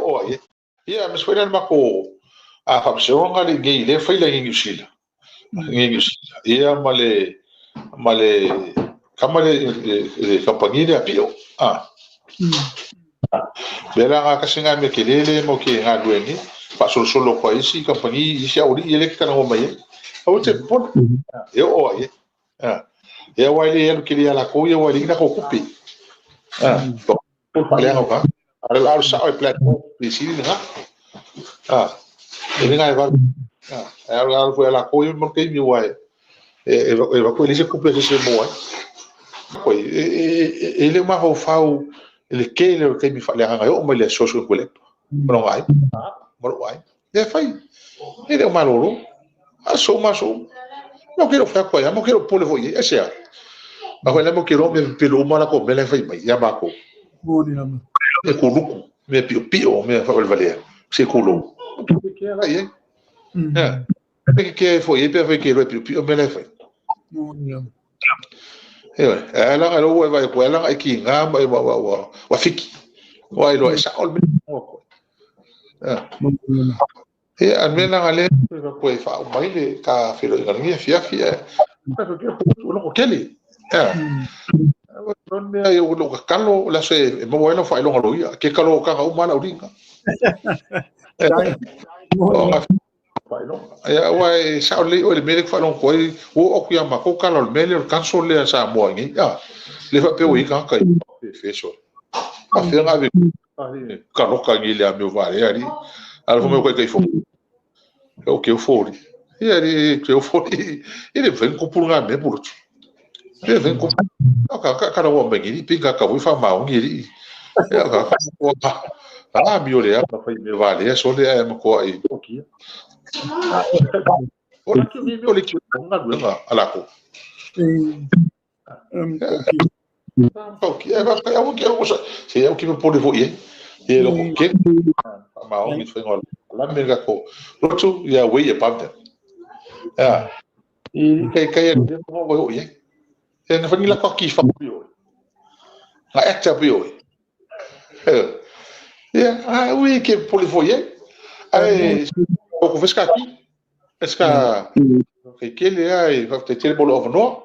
oo ai. Ia, aemaise foi la le matou faamasinoga le inei lea e fai la i Niu Sila. Niu Sila. Ia ma le ma le kama le le kamupani lea pio. Ah. Lea la nga kasi nga me ke lele mo ke galue ni faasolosolo kwa isi kamupani isi aualii ia lea e te talanoa mai ai. Aua te popole. E oo ai. Ia aua e le alu tele ia latou ia aua e leai ni latou tupe. Faaleaga o tagata. A o le alu sao e platform pei sili lena. E le na e vave. Ae alu alu foi a latou ia ma le taimi aua e avatu e leai se tupe a se isi e maua ai. E le o mafaufau i le tele o le taimi faaleagaga e oo mai le aso i Tuilaepa ma lona aiga ma lou aiga. E fai, e le o malolo. Aso uma, aso uma. Matou te le o fai atu ai lava, matou te le o popole foi i ai. Aisea? Aua o lea matou te iloa mea pepelo uma a latou mea la e fai mai ia matou. Moni lava. Mea kuluku, mea piopio, mea faavalevalea, se kulou. Matou te kea la i ai. Te kea foi i ai pe afai e te iloa e piopio mea la e fai. Moni lava. Ioe, ae ala ona ua e vaai atu, e ala ona e tiga ma e ua fiki. Ua iloa e sao le mea. Ia, a le mea lena lea e faauma ai le ta feiloaiga i lenei afiafi, ae o tele. O le mea o lou tatalo, o le aso e maua ai lau faailoga loia, ke kalo o taga uma lava le auliga. Ia, aua e sao lelei oe i le mea lea e te faalogo atu ai, ua oo atu ia matou tala o le mea lea o le cancel lea a Samoa i nei, a, lea faapea ua i ai tagata i Efeso. Faapefea ona ave taloka nei le amio valea alii. Alofa mai o Taitaifono. O ke ofo alii. Ia alii ke ofo alii. E le mafai ona tupu lena mea Pulotu. E le mafai ona tupu. Ka ka ka rawa mai ni pinga ka ui fa maongi alii. Ia ka ka ka amio le ama fai mea valea sole ae matua i tokia. O la ki mi o le ki o galuega a lakou. Se au ki popole foi ai. E loko ke faamaoni faiga o lame le tatou lotu, ia way above them. Ia, i kai kai a le mo o i ai. E na whangi la kwa ki wha pi oi. Nga actor pi oi. Ia, a ui ke popole foi ai. Ai, o ko veska ki. Veska kai kele ai, whakatei tele mo lo avanoa.